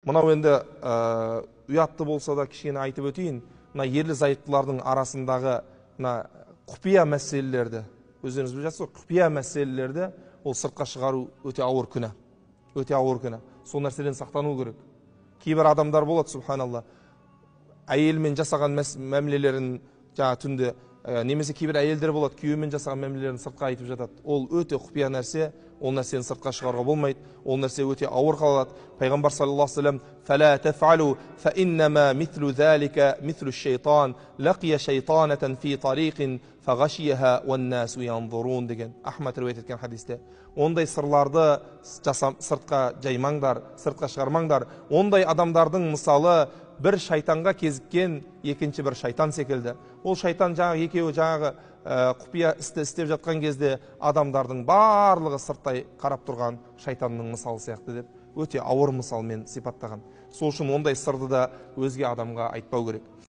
Мынау енді ұятты болса да кішкене айтып өтейін. Мына ерлі зайыптылардың арасындағы мына құпия мәселелерді, өздеріңіз біліп жатсыз ғой, құпия мәселелерді ол сыртқа шығару өте ауыр күнә. Өте ауыр күнә. Сол нәрседен сақтану керек. Кейбір адамдар болады, субханалла, әйелімен жасаған мәмілелерін жаңа түнде, немесе кейбір әйелдер болады, күйеуімен жасаған мәмілелерін сыртқа айтып жатады. Ол өте құпия нәрсе, ол нәрсені сыртқа шығаруға болмайды, ол нәрсе өте ауыр қалады. Пайғамбар саллаллаху алейхи вассалам: «Фала тафалу, фа иннама мислу залика мислу шайтан, лақия шайтанатан фи тариқин фағашияха уаннасу янзурун» деген Ахмад риуаят еткен хадисте. Ондай сырларды сыртқа жаймаңдар, сыртқа шығармаңдар. Ондай адамдардың мысалы бір шайтанға кезіккен екінші бір шайтан секілді. Ол шайтан жаңағы екеуі жаңағы құпия істі істеп жатқан кезде адамдардың барлығы сырттай қарап тұрған шайтанның мысалы сияқты деп өте ауыр мысалмен сипаттаған. Сол үшін ондай сырды да өзге адамға айтпау керек.